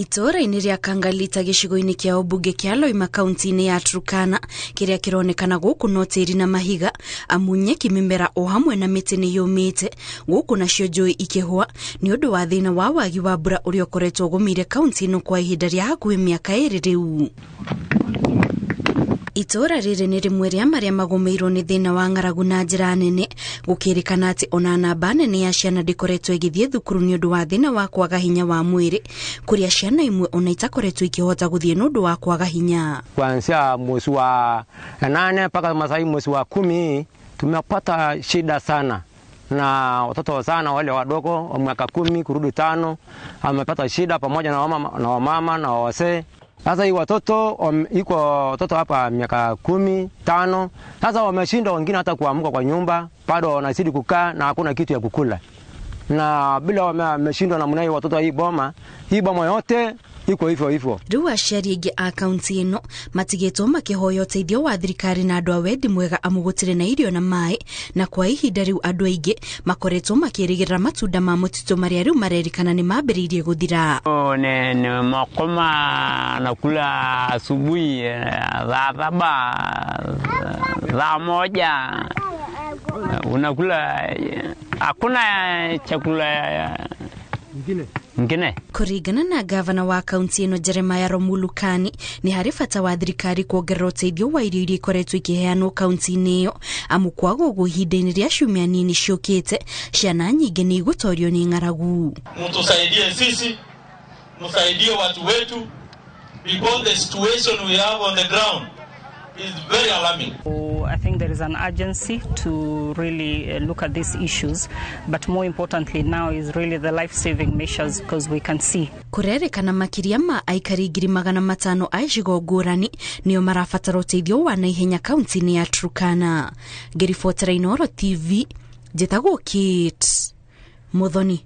Itũũra-inĩ rĩa Kangalita gĩcigo-inĩ kĩa ũmbunge kĩa Loima kaunti-inĩ ya Turkana kĩrĩa kĩronekana gũkũ no tĩri na mahiga, amu nyeki, mĩmera o hamwe na mĩtĩ nĩ yũmĩte gũkũ, nacio njũĩ ikĩhũa nĩ ũndũ wa thĩna wa wagi wa mbura ũrĩa ũkoretwo ũgũmĩire kaunti ĩno kwa ihinda rĩa hakuhĩ mĩaka 2 rĩu. Itũũra rĩrĩ nĩ rĩmwe rĩa marĩa magũmĩirwo nĩ thĩna wa ng'aragu na njĩra nene, gũkĩrĩkana atĩ ona namba nene ya ciana ndĩkoretwo ĩgĩthiĩ thukuru nĩ ũndũ wa thĩna wa kwaga hinya wa mwĩrĩ, kũrĩa ciana imwe ona itakoretwo ikĩhota gũthiĩ nĩ ũndũ wa kwaga hinya. Kuanzia mwezi wa 8 mpaka masai mwezi wa 10 tumepata shida sana, na watoto sana wale wadogo wa miaka 10 kurudi 5 amepata shida, pamoja na wamama na wazee. Sasa hii watoto iko watoto hapa miaka 10, 5. Sasa wameshindwa wengine hata kuamka kwa nyumba, bado wanazidi kukaa na hakuna kitu ya kukula. Na bila wameshindwa namna hiyo watoto hii boma, hii boma yote iko hivyo hivyo. Rĩu aciari aingĩ a kaunti ĩno matigĩtwo makĩhoya ũteithio wa thirikari na andũ a wendi mwega, amu gũtirĩ na irio na maĩ, na kwa ihinda rĩu andũ aingĩ makoretwo makĩrĩgĩrĩra matunda ma mũtitũ marĩa rĩu marerĩkana nĩ mambĩrĩirie gũthira. Ni makoma nakula asubuhi saa 7, saa 1 unakula, hakuna chakula ngine. Kũringana na gavana wa kaunti ĩno Jeremiah Romulukani, nĩ harĩ bata wa thirikari kuongerera ũteithio wa irio iria ikoretwo ikĩheanwo kaunti-inĩ ĩyo, amu kwaga ũguo ihinda-inĩ rĩa ciumia nini ciũkĩte ciana nyingĩ nĩ igũtorio nĩ ng'aragu. Mtusaidie sisi, msaidie watu wetu, because the situation we have on the ground is very alarming. I think there is an urgency to really look at these issues, but more importantly now is really the life-saving measures, because we can see. Kũrerĩkana makĩria ma aikari 500,000 a icigo ngũrani nĩo marabatara ũteithio wa naihenya kaunti-inĩ ya Turkana. Ngĩribotera Inooro TV, njĩtagwo Kate Muthoni.